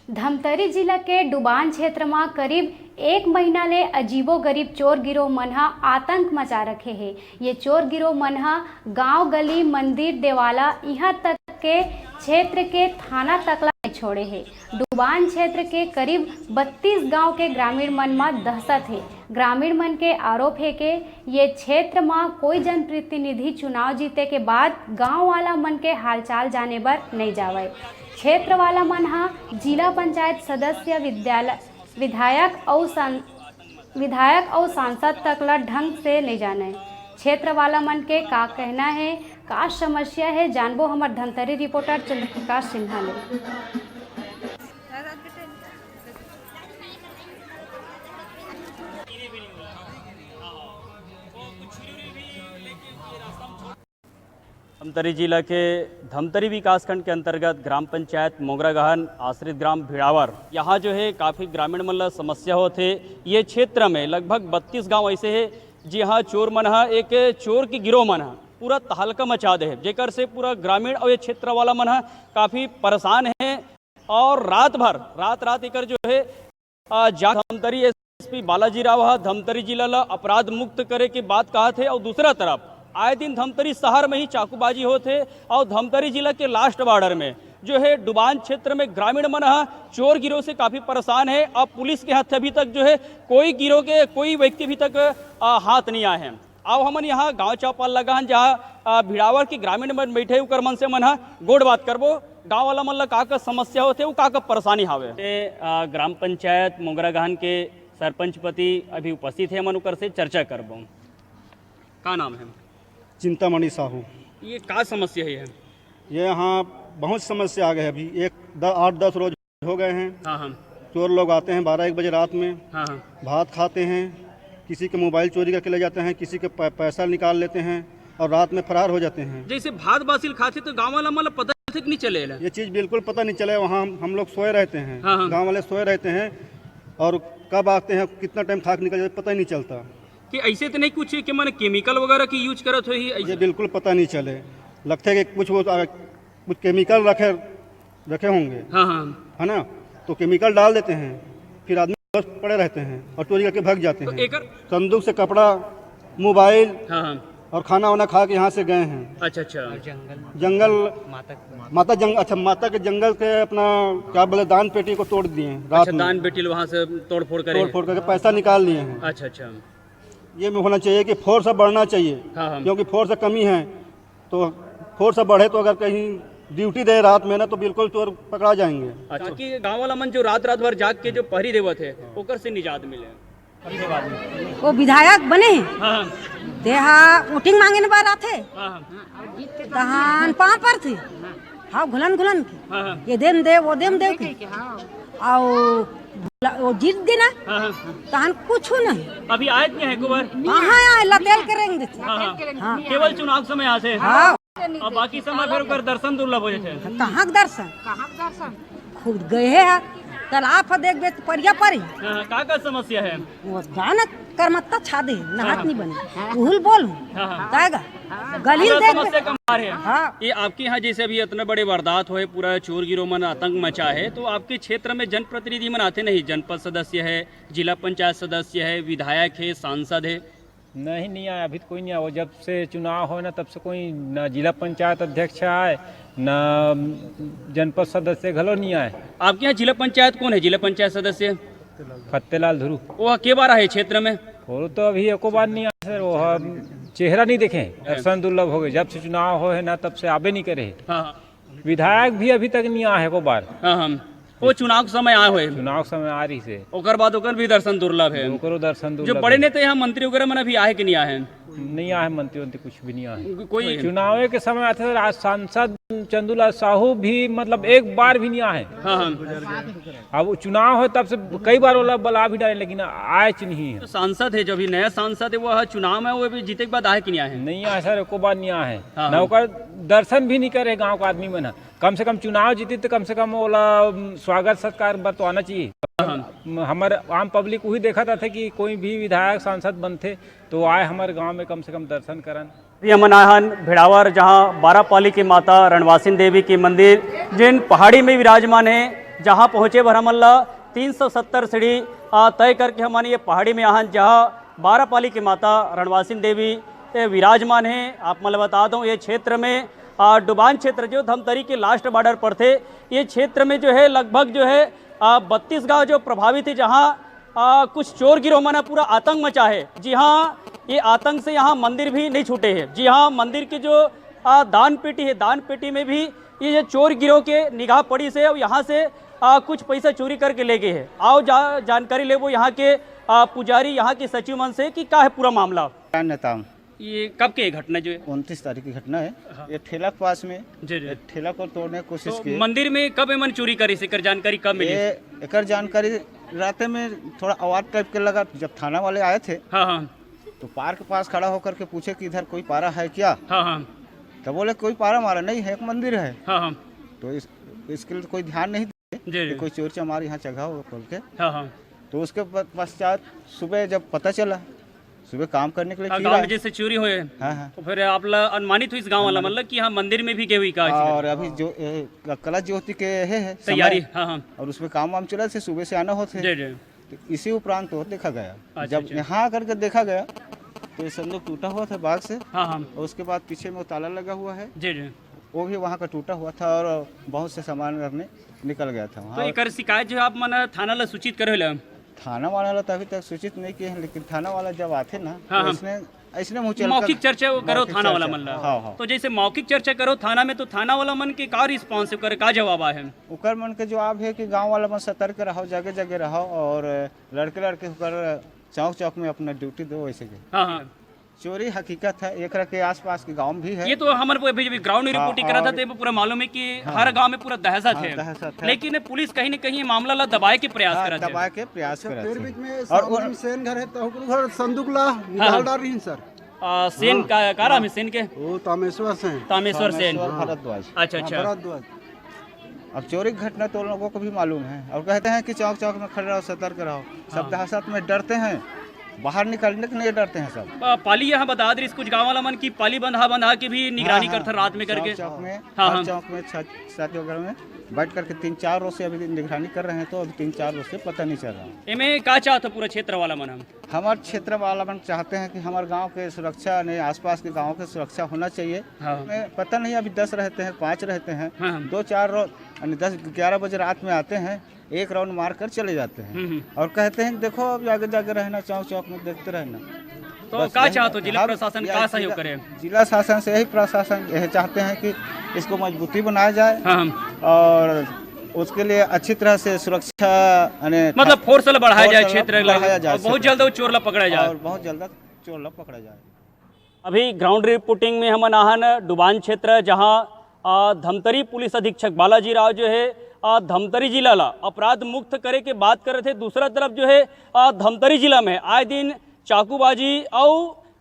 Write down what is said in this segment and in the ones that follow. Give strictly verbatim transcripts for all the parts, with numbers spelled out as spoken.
धमतरी जिला के डुबान क्षेत्र म करीब एक महीना ले अजीबो-गरीब चोर गिरोह मन ह आतंक मचा रखे हे। ये चोर गिरोह मन ह गांव, गली, मंदिर, देवाला, इहां तक के क्षेत्र के थाना तक ला नइ छोड़े हे। डुबान क्षेत्र के करीब बत्तीस गांव के ग्रामीण मन म दहशत हे। ग्रामीण मन के आरोप हे के ये क्षेत्र म कोई जनप्रतिनिधि चुनाव जीते के बाद गांव वाला मन के हालचाल जाने बर नइ जावय। क्षेत्र वाला मन ह जिला पंचायत सदस्य, विद्यालय, विधायक अउ सं-, विधायक अउ सांसद तक ल ढंग से नइ जानय। क्षेत्र वाला मन के का कहना हे, का समस्या हे, जानबो हमर धमतरी रिपोर्टर चंद्र प्रकाश सिन्हा ले। धमतरी जिला के धमतरी विकासखंड के अंतर्गत ग्राम पंचायत मोंगरागहन आश्रित ग्राम भिड़ावर, यहाँ जो है काफ़ी ग्रामीण मन ला समस्या होत हे। ये क्षेत्र में लगभग बत्तीस गांव ऐसे हे, जिहाँ चोर मन ह, एक चोर के गिरोह मन ह पूरा तहलका मचा दे हे, जेकर से पूरा ग्रामीण और ये क्षेत्र वाला मन ह काफ़ी परेशान हे। और रात भर, रात रात एकर जो है, आ, जाग धमतरी एसपी बालाजी राव ह धमतरी जिला ल अपराध मुक्त करे के बात कहत हे, और दूसरा तरफ आए दिन धमतरी शहर में ही चाकूबाजी होत हे, और धमतरी जिला के लास्ट बॉर्डर में जो है डुबान क्षेत्र में ग्रामीण मन ह चोर गिरोह से काफ़ी परेशान हे। अब पुलिस के हाथ अभी तक जो है कोई गिरोह के कोई व्यक्ति अभी तक, आ, हाथ नहीं आए हैं। अब हमन यहाँ गांव चौपाल लगा हन, जहाँ, आ, भिड़ावर के ग्रामीण मन बैठे, उकर मन से मन ह गोठ बात करबो। गांव वाला मन ला का का समस्या होथे, वो का का परेशानी हावे। ते, आ, ग्राम पंचायत मोंगरागहन के सरपंच पति अभी उपस्थित हे, हमन उकर से चर्चा करबो। का नाम है? चिंतामणि साहू। ये का समस्या है? ये यहाँ बहुत समस्या आ गई है। अभी एक द-, आठ दस रोज हो गए हैं। हाँ, हाँ। चोर लोग आते हैं बारह एक बजे रात में, हाँ, हाँ। भात खाते हैं, किसी के मोबाइल चोरी करके ले जाते हैं, किसी के पै-, पैसा निकाल लेते हैं और रात में फरार हो जाते हैं। जैसे भात बासिल खाते तो गांव वाला मतलब पता चलथे कि नहीं चलेला? ये चीज़ बिल्कुल पता नहीं चले। वहाँ हम, हम लोग सोए रहते हैं, हाँ, हाँ। गांव वाले सोए रहते हैं और कब आते हैं, कितना टाइम खा के निकल जाते, पता ही नहीं चलता। कि ऐसे तो नहीं कुछ कि माने केमिकल वगैरह की यूज करत होही ये ऐसे? बिल्कुल पता नहीं चले, लगता है कि कुछ वो, आ, कुछ केमिकल रखे, रखे होंगे, हाँ, हाँ। है ना? तो केमिकल डाल देते हैं, फिर आदमी बस पड़े रहते हैं और चोरी करके भाग जाते तो हैं। एकर संदूक से कपड़ा, मोबाइल हाँ, हाँ। और खाना वाना खा के यहाँ से गए हैं। अच्छा, अच्छा। जंगल, माता जंग-, अच्छा, माता के जंगल के अपना क्या बोले, दान पेटी को तोड़ दिए हैं रात अच्छा, में। दान पेटी वहाँ से तोड़ फोड़ करे तोड़ हैं। फोड़ करके पैसा निकाल लिए हैं। अच्छा, अच्छा। ये में होना चाहिए कि फोर्स बढ़ना चाहिए, हाँ, हाँ। क्योंकि फोर्स कमी है, तो फोर्स बढ़े तो अगर कहीं ड्यूटी दे रात में ना, तो बिल्कुल चोर पकड़ा जाएंगे। अच्छा। ताकि गांव वाला मन जो रात रात भर जाग के जो पहरी देवत हे, ओकर से निजात मिले। वो विधायक बने हे, हाँ, हाँ। तेहा वोटिंग मांगे न बार आथे, हाँ, हाँ। तहान पाँव परथे, हाँ, घुलन घुलन के, हाँ, हाँ। ये देम दे, वो देम दे के। अउ भला-, वो जीत गे ना, हाँ, हाँ। तहन कुछु नहीं। अभी आए नहीं है एको बार? कहाँ आए, लतेल के रेंग देथे। हाँ, हाँ। हाँ। केवल चुनाव समय आथे। हाँ। अब बाकी समय फिर ओकर दर्शन दुर्लभ हो जाथे। कहाँ के दर्शन? कहाँ के दर्शन? खुद गए हे, तालाब ह देखबे त परिया परी। हाँ, हाँ। का का समस्या है? वो जाना करमत्ता छा दे, नहात हाँ। नहीं बने। उहुल बोल हूँ। हाँ, हाँ। जाएगा। गलील पूरा देख समस्या के मार है। हाँ। ये आपके यहाँ जैसे अभी इतना बड़े वारदात होए, पूरा चोर गिरोह मन आतंक मचा है, तो आपके क्षेत्र में जनप्रतिनिधि मन आते नहीं? जनपद सदस्य है, जिला पंचायत सदस्य है, विधायक है, सांसद है? नहीं, नहीं आया, अभी तो कोई नहीं आया। वो जब से चुनाव हो ना, तब से कोई ना जिला पंचायत अध्यक्ष आए, ना जनपद सदस्य घलो नहीं आए। आपके यहाँ जिला पंचायत कौन है, जिला पंचायत सदस्य? फत्तेलाल धुरू। वो के बार आए क्षेत्र में? वो तो अभी एको बार नहीं आया सर, वो हम चेहरा नहीं देखे, दर्शन दुर्लभ हो गए। जब से चुनाव हो है ना, तब से आबे नहीं करे। हाँ, हाँ। विधायक भी अभी तक नहीं आए एको बार। हाँ, हाँ। वो चुनाव के समय आए हुए। चुनाव के समय आ रही से। ओकर बाद ओकर भी दर्शन दुर्लभ है। ओकरो दर्शन जो दुर्लभ बड़े है। नेता यहाँ मंत्री वगैरह मन अभी आए कि नहीं आए हैं? नहीं आए मंत्री वंत्री, कुछ भी नहीं आए। कोई चुनाव के समय आते सर, आज सांसद चंदूलाल साहू भी मतलब एक बार भी नहीं आए। हाँ, हाँ। अब वो चुनाव हो तब से कई बार ओला बुला भी डाले, लेकिन आए च नहीं है। जो सांसद है, जो अभी नया सांसद है, वो चुनाव में वो भी जीते के बाद आए कि नहीं आए हैं? नहीं आए सर, एको बार नहीं आए हैं। हाँ, ना हाँ। ओकर दर्शन भी नहीं करे गांव का आदमी मन ह। कम से कम चुनाव जीती तो कम से कम ओला, उम, स्वागत सत्कार बर तो आना चाहिए। हाँ। म-, हमर आम पब्लिक वही देखत आथे कि कोई भी विधायक सांसद बनथे तो आए हमर गांव में कम से कम दर्शन करन। अभी हमन आए हन भिड़ावर, जहां बारह पाली की माता रणवासिन देवी की मंदिर, जिन पहाड़ी में विराजमान है, जहाँ पहुँचे बर हमन ला तीन सौ सत्तर सीढ़ी, आ, तय करके हमन ये पहाड़ी में आहन, जहाँ बारह पाली के माता रणवासिन देवी, ए, विराजमान हे। आप मन ला बता दूँ, ये क्षेत्र में, आ, डुबान क्षेत्र जो धमतरी के लास्ट बॉर्डर पड़थे, ये क्षेत्र में जो है लगभग जो है, आ, बत्तीस गांव जो प्रभावित हे, जहाँ, आ, कुछ चोर गिरोह मन ह पूरा आतंक मचा हे। जी हाँ, ये आतंक से यहाँ मंदिर भी नहीं छूटे हे। जी हाँ, मंदिर के जो, आ, दान पेटी हे, दान पेटी में भी ये जो चोर गिरोह के निगाह पड़ी से, और यहाँ से, आ, कुछ पैसा चोरी करके ले गए हैं। आओ जा, जानकारी लेबो यहाँ के, आ, पुजारी, यहाँ के सचिव मन से कि का है पूरा मामला। क्या नेता? ये कब के घटना जो है? उनतीस तारीख की घटना है। हाँ। ये ठेला के पास में जी, जी। एक ठेला को तोड़ने की कोशिश तो किए। मंदिर में कब एमन चोरी करे से, एकर जानकारी कब मिली? ये एकर जानकारी रात में थोड़ा आवाज टाइप के लगा, जब थाना वाले आए थे हाँ, हाँ। तो पार्क के पास खड़ा होकर के पूछे कि इधर कोई पारा है क्या? हाँ, हाँ। तो बोले कोई पारा मारा नहीं है, एक मंदिर है। हाँ, हाँ। तो इस, इसके लिए कोई ध्यान नहीं दिए जी, कि जी। कोई चोर चमार यहाँ जगह होगा खोल के। हाँ, हाँ। तो उसके प-, पश्चात सुबह जब पता चला, सुबह काम करने के लिए हाँ, फिर गाँव आए। में जैसे चोरी हुए, हाँ, हाँ। तो फिर आप ला अनुमानित हुई इस गाँव वाला, अनुमानित। मतलब कि हाँ, मंदिर में भी गए हुई का हाँ, ऐसी और अभी घटना? जो, ए, क-, कला ज्योति के है, है तैयारी, समय, हाँ, हाँ। और उसमें काम वाम चला, से सुबह से आना होता है। जी, जी। तो इसी उपरांत तो देखा गया। अच्छा, जब अच्छा। यहाँ आकर के देखा गया, तो ये संदूक टूटा हुआ था बाग से। हाँ, हाँ। और उसके बाद पीछे में वो ताला लगा हुआ है। जी, जी। वो भी वहाँ का टूटा हुआ था और बहुत से सामान अपने निकल गया था वहाँ। तो एकर शिकायत जो है आप मन थाना ला सूचित करे ला? थाना वाला ला तो अभी तक सूचित नहीं किए हैं, लेकिन थाना वाला जब आते ना, हाँ, तो हाँ। इसने, इसने मुँह चल मौखिक कर चर्चा वो करो मौखिक थाना वाला चर्चा। मन ला। हाँ, हाँ। तो जैसे मौखिक चर्चा करो थाना में, तो थाना वाला मन के का रिस्पॉन्स करे, का जवाब आए है? ओकर मन के जवाब है कि गाँव वाला मन सतर्क रहो, जगह जगह रहो और लड़के लड़के होकर चौक चौक में अपना ड्यूटी दो, वैसे के। हाँ, हाँ। चोरी हकीकत है, एकरा के आसपास के गांव भी है। ये तो हमन को अभी, अभी ग्राउंड हाँ, रिपोर्टिंग करा था, और तो ये पूरा मालूम है कि हाँ, हर गांव में पूरा दहशत हाँ, है। दहशत है। लेकिन पुलिस कहीं ना कहीं ये मामला ला दबाए के प्रयास हाँ, करत है। दबाए के प्रयास अच्छा, करत फिर है। बीच में और सामने उन में सेन घर है, तो ओकरो घर संदूक ला निकाल हाँ। डाल रही है, सर। आ, सेन हाँ, का, का नाम हाँ। है सेन के? वो तामेश्वर सेन। तामेश्वर सेन। तामेश्वर हाँ। भरद्वाज। अच्छा, हाँ, अच्छा। भरद्वाज। अब चोरी की घटना तो उन लोगों को भी मालूम है और कहते हैं कि चौक चौक में खड़े रहो, सतर्क रहो। सब हाँ। दहशत में डरते हैं, बाहर निकलने के लिए डरते हैं सब। आ, पाली यहाँ बता दे, कुछ गाँव वाला मन की पाली बंधा बंधा के भी निगरानी हाँ, करता हाँ। रात में करके। चौक चौक में, हाँ, हर हाँ। चौक में, छत, छत वगैरह में बैठ करके तीन चार रोज से अभी निगरानी कर रहे हैं, तो अभी तीन चार रोज से पता नहीं चल रहा। एमे का चाहत पूरा क्षेत्र वाला मन हम? हमारे क्षेत्र वाला मन चाहते हैं कि हमारे गांव के सुरक्षा, नहीं, आसपास के गांव के सुरक्षा होना चाहिए। हाँ। में पता नहीं, अभी दस रहते हैं, पाँच रहते हैं, हाँ, हाँ। दो चार रो-, यानी दस ग्यारह बजे रात में आते हैं, एक राउंड मार कर चले जाते हैं हम्म, हम्म। और कहते हैं कि देखो, अब आगे जाके रहना, चौक चौक में देखते रहना। तो बस का यही चाहत हो, बात है। जिला हम प्रशासन या का सहयोग जिला, करे? जिला शासन से यही प्रशासन यही चाहते हैं कि इसको मजबूती बनाया जाए हाँ, हाँ। और उसके लिए अच्छी तरह से सुरक्षा, यानी मतलब था-, फोर्स ला बढ़ाया फोर्स जाए ला क्षेत्र ला, बढ़ाया जाए और बहुत क्षेत्र जल्द ला। वो चोर ला पकड़ा जाए। और बहुत जल्द चोर ला पकड़ा जाए। अभी ग्राउंड रिपोर्टिंग में हमन आहन डुबान क्षेत्र, जहां, आ, धमतरी पुलिस अधीक्षक बालाजी राव जो है, आ, धमतरी जिला ला अपराध मुक्त करे के बात करत हे। दूसरा तरफ जो है, आ, धमतरी जिला में आए दिन चाकूबाजी अउ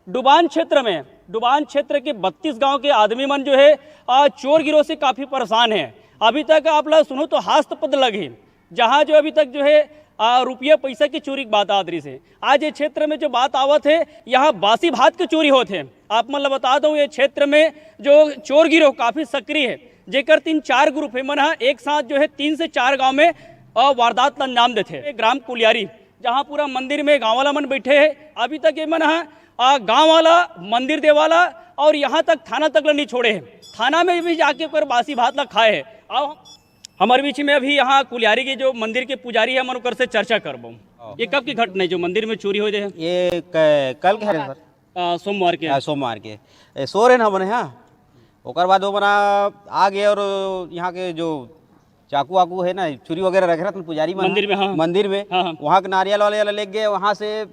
डुबान क्षेत्र में, डुबान क्षेत्र के बत्तीस गांव के आदमी मन जो है, आ, चोर गिरोह से काफी परेशान है। अभी तक आप ला सुनो तो हास्यास्पद लगही, जहां जो अभी तक जो है, आ, रुपया पैसा की चोरी की बात आत रही है। आज ये क्षेत्र में जो बात आवत है, यहाँ बासी भात की चोरी होत है। आप मन ला बता दूं, ये क्षेत्र में जो चोर गिरोह काफी सक्रिय है, जेकर तीन चार ग्रुप है, मन हा एक साथ जो है तीन से चार गांव में, आ, वारदात ला अंजाम देथे। ये ग्राम कुलियारी, जहां पूरा मंदिर में गांव वाला मन बैठे हैं, अभी तक ये मन हा, आ, गांव वाला, मंदिर देवाला और यहाँ तक थाना तक ला नहीं छोड़े हैं। थाना में भी जाके ओकर बासी भात ला खाए हैं। आओ, हमारे बीच में अभी यहाँ कुलियारी के जो मंदिर के पुजारी है, हमन ओकर से चर्चा करबो। हाँ। ये कब की घटना है जो मंदिर में चोरी हो रहे हैं? ये क-, कल के है सर। आ, सोमवार के। हाँ, सोमवार के। ए, सो रहे ना हमन, हाँ। ओकर बाद वो मना आ गए और यहाँ के जो चाकू वाकू है ना, छुरी वगैरह रखे रहते पुजारी मन मंदिर में, हाँ। मंदिर में, हाँ, हाँ। वहाँ के नारियल वाले वाला लेके गए, वहाँ से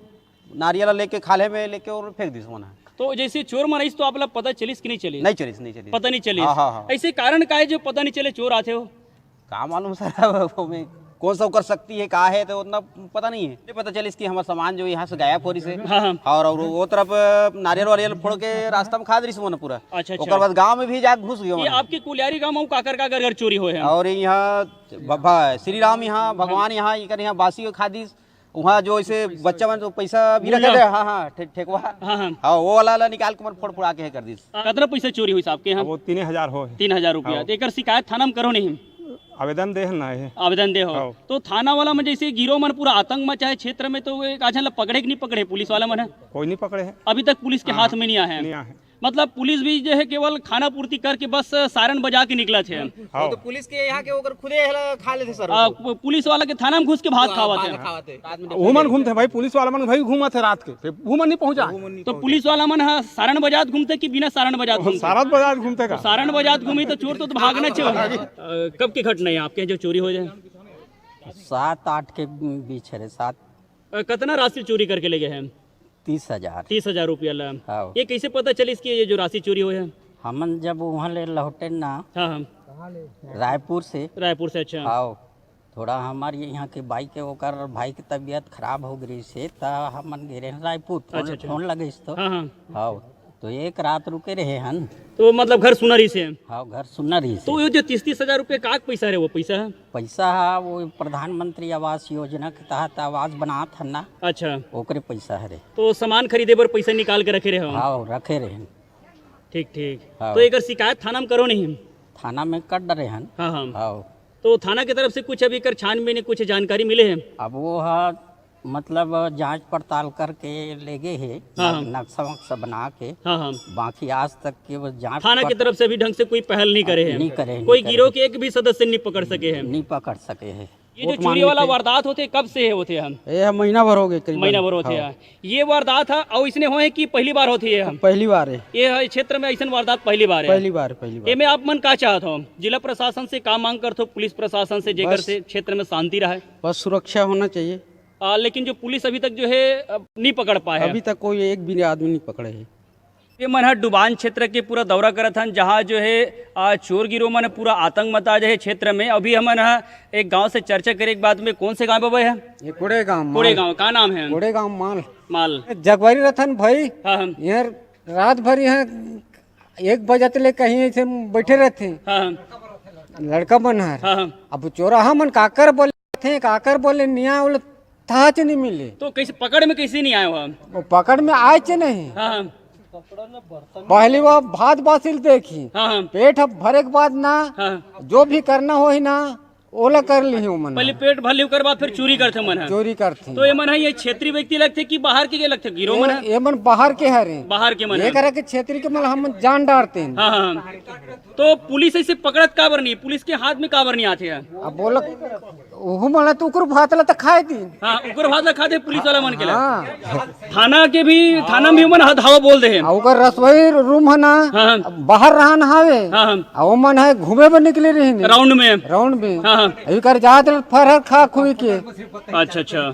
नारियल लेके खाल्हे में लेके और फेंक दिस मना। तो जैसे चोर मन आइस तो आप ला पता चलिस कि नहीं चलिस? नहीं चलिस, नहीं चलिस। पता नहीं चलिस। हाँ, हाँ, हाँ। ऐसे कारण का है जो पता नहीं चले चोर आते हो? का मालूम सर, अब हमें कौन सा ओकर शक्ति है, का है, तो उतना पता नहीं है। ये पता चलिस कि हमारा सामान जो यहाँ से गायब हो रही से हाँ, हाँ। और, और वो तरफ नारियल वारियल फोड़ के रास्ता में खा दे रही से मना पूरा। अच्छा, अच्छा। ओकर बाद गांव में भी जाके घुस गयो ये मना। आपके कुलियारी गांव में काकर काकर घर चोरी होए हैं? और यहाँ भ-, भ-, श्री राम यहाँ, भगवान यहाँ, इकर यहाँ बासी खा दिस। वहाँ जो ऐसे बच्चा मन तो पैसा भी रखे थे, हाँ, हाँ, ठे-, ठेकवा। हाँ, हाँ। हाँ, वो वाला, वाला निकाल के मन फोड़ फोड़ा के कर दिस। कितना पैसा चोरी हुई साहब के यहाँ? वो तीन हजार हो। तीन हजार रुपया। हाँ। तो एकर शिकायत थाना में करो नहीं? आवेदन दे हन ना, ये। आवेदन दे हो। हाँ। तो थाना वाला मन जैसे गिरोह मन पूरा आतंक मचाए क्षेत्र में, तो वो एक आझन ला पकड़े कि नहीं पकड़े पुलिस वाला मन ह? कोई नहीं पकड़े है। अभी तक पुलिस के हाँ, हाथ में नहीं आए हैं? नहीं आए हैं। मतलब पुलिस भी जो है केवल खाना पूर्ति करके बस सायरन बजा के निकलत हे। हाँ। तो पुलिस के यहाँ के ओकर खुदे हला खा लेथे सर। आ, पु-, पुलिस वाला के थाना में घुस के भात हाँ, खावत भात हे। खावत हे। वो मन घूमथे भाई, पुलिस वाला मन भाई घूमत हे रात के, फिर वो मन नहीं पहुँचा। वो मन नहीं तो पहुँचा। पुलिस वाला मन ह सायरन बजात घूमथे कि बिना सायरन बजात घूमथे? सायरन बजात घूमथे का? सायरन बजात घूमी तो चोर तो भागना चाहिए। अ, कब की घटना है आपके यहाँ जो चोरी हो जाए? सात आठ के बीच है रे, सात। अ, कितना राशि चोरी करके ले गए हैं? तीस हजार। तीस हजार रुपया ला। हाँ। ये कैसे पता चलिस कि ये जो राशि चोरी हुई है? हमन जब वहाँ ले लौटे ना, हाँ, हाँ। रायपुर से। रायपुर से, अच्छा। हाँ। थोड़ा हमारे यहाँ के भाई के, ओकर भाई के तबीयत खराब हो गई से, त हमन गे रहे रायपुर। फोन, अच्छा, अच्छा। फोन लगे तो। हाँ, हाँ। हाँ। तो एक रात रुके रहे हन। तो मतलब घर सुना रही से? हाँ, घर सुना रही से। तो ये जो तीस, तीस हजार रुपये का पैसा रहे, वो पैसा है? पैसा है, वो प्रधानमंत्री आवास योजना के तहत आवास बनात हन ना। अच्छा। ओकरे पैसा हरे। तो सामान खरीदे बर पैसा निकाल के रखे रहे हो? हाँ, रखे रहे। ठीक, ठीक। हाँ। तो एकर शिकायत थाना में करो नहीं? थाना में कर डरे हन। हाँ, हाँ। हाँ। तो थाना के तरफ से कुछ अभी कर छानबीन, कुछ जानकारी मिले है? अब वो हा, मतलब, जांच पड़ताल करके ले गए है, हाँ, हाँ। नक्शा वक्शा बना के। हाँ, हाँ। बाकी आज तक के वो जांच थाना की पड़- तरफ से अभी ढंग से कोई पहल नहीं करे है? नहीं करे हैं, कोई नहीं करे गिरोह हैं। के एक भी सदस्य नहीं पकड़ सके हैं? नहीं पकड़ सके हैं। ये जो वोट चोरी मांगने वाला के वारदात होथे, कब से हे होथे हम? ये हम महीना भर हो गए करीबन। महीना भर होथे हाँ। है। ये वारदात है और इसने होए कि पहली बार होथे ये हम? पहली बार है। ये है क्षेत्र में ऐसन वारदात पहली बार है? पहली बार, पहली बार। एमे आप मन का चाहत हो? जिला प्रशासन से का मांग करत हो? पुलिस प्रशासन से, जेकर बस। से क्षेत्र में शांति रहे? बस सुरक्षा होना चाहिए। आ, लेकिन जो पुलिस अभी तक जो है, अब नहीं पकड़ पाए है। अभी तक कोई एक भी आदमी नहीं पकड़े है। ये मन ह डुबान क्षेत्र के पूरा दौरा करत हन, जहाँ जो है, आ, चोर गिरोह मन पूरा आतंक मचा जाए क्षेत्र में। अभी हमन ह एक गांव से चर्चा करे के बाद में, कौन से गांव बाबा है? ये कोड़े गांव, कोड़े माल। गांव, का नाम है? कोड़े गांव माल। माल। जगवारी रथन भाई, हाँ, हाँ। यार रात भर यहाँ एक बजे तक ले कहीं ऐसे बैठे रहते हैं। हाँ, हाँ। लड़का मन हर। हाँ, हाँ। अब चोराहा मन काकर बोले थे, काकर बोले निया बोले थाच नहीं मिले। तो कैसे पकड़ में कैसे नहीं आए हो आप? वो पकड़ में आए चे नहीं। हाँ, हाँ। पहली वो भात बासिल देखी। हाँ, हाँ। पेट भरे के बाद ना, हाँ। जो भी करना हो ही ना, ओला कर ली उमन। पहले पेट भर ली, ओकर बाद फिर चोरी करथे मन ह। चोरी करथे। तो ये मन ह, ये क्षेत्रीय व्यक्ति लगथे कि बाहर के, के लगथे? गिरोह मन ह? ये मन बाहर के हरे। बाहर के मन ये ह। करे के क्षेत्रीय के मन हमन जान डारते हैं। हाँ, हाँ, हाँ। तो पुलिस ऐसे पकड़त काबर नहीं? पुलिस के हाथ में काबर नहीं आथे? अब बोला, ओहू मन तो उकर भात ला तो खाए दिन। हाँ, उकर भात ला खाथे पुलिस वाला मन के ला। हाँ। थाना के भी, थाना में भी मन ह धावा बोल दे हे। आ ओकर रसोई रूम है ना, हाँ, हाँ। बाहर रहन हावे। हाँ, हाँ। आ ओमन है घूमे बर निकले रहिन। राउंड में। राउंड में। हाँ, हाँ। अभी कर जात रहे फरहर खा खुई के। अच्छा, अच्छा।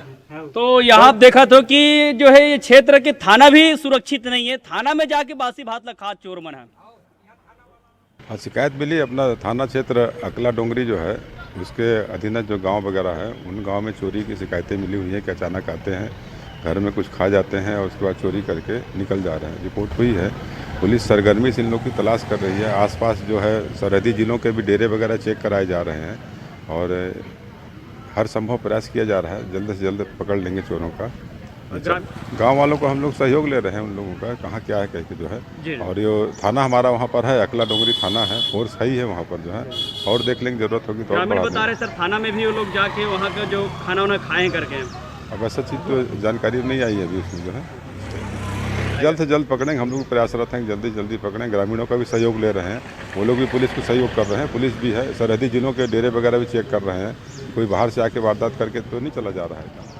तो यहाँ आप देखत हो कि जो है ये क्षेत्र के थाना भी सुरक्षित नहीं है, थाना में जाके बासी भात ला खात चोर मन है। हाँ, शिकायत मिली अपना थाना क्षेत्र अकला डोंगरी जो है, उसके अधीन जो गांव वगैरह है, उन गांव में चोरी की शिकायतें मिली हुई हैं कि अचानक आते हैं, घर में कुछ खा जाते हैं और उसके बाद चोरी करके निकल जा रहे हैं। रिपोर्ट हुई है, पुलिस सरगर्मी से इन लोग की तलाश कर रही है। आसपास जो है सरहदी जिलों के भी डेरे वगैरह चेक कराए जा रहे हैं और हर संभव प्रयास किया जा रहा है, जल्द से जल्द पकड़ लेंगे चोरों का। अच्छा, ग्राम- गांव वालों को हम लोग सहयोग ले रहे हैं उन लोगों का, कहाँ क्या है कह के जो है। जी। और ये थाना हमारा वहाँ पर है, अकला डोंगरी थाना है, फोर्स है ही है वहाँ पर जो है, और देख लेंगे, जरूरत होगी तो और ग्रामीण बढ़ा बता देंगे। रहे सर, थाना में भी वो लोग जाके वहाँ का जो खाना वाना खाए करके। अब ऐसा चीज़ तो जानकारी नहीं आई है अभी उसमें जो है। जल्द से जल्द पकड़ेंगे, हम लोग प्रयासरत हैं, जल्दी से जल्दी पकड़ें। ग्रामीणों का भी सहयोग ले रहे हैं, वो लोग भी पुलिस को सहयोग कर रहे हैं, पुलिस भी है, सरहदी जिलों के डेरे वगैरह भी चेक कर रहे हैं। कोई बाहर से आके वारदात करके तो नहीं चला जा रहा है।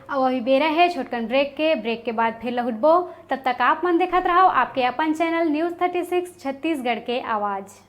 अब अभी बेरा है छोटकन ब्रेक के। ब्रेक के बाद फिर लहुटबो। तब तक आप मन देखत रहो आपके अपन channel news thirty six Chhattisgarh के आवाज़।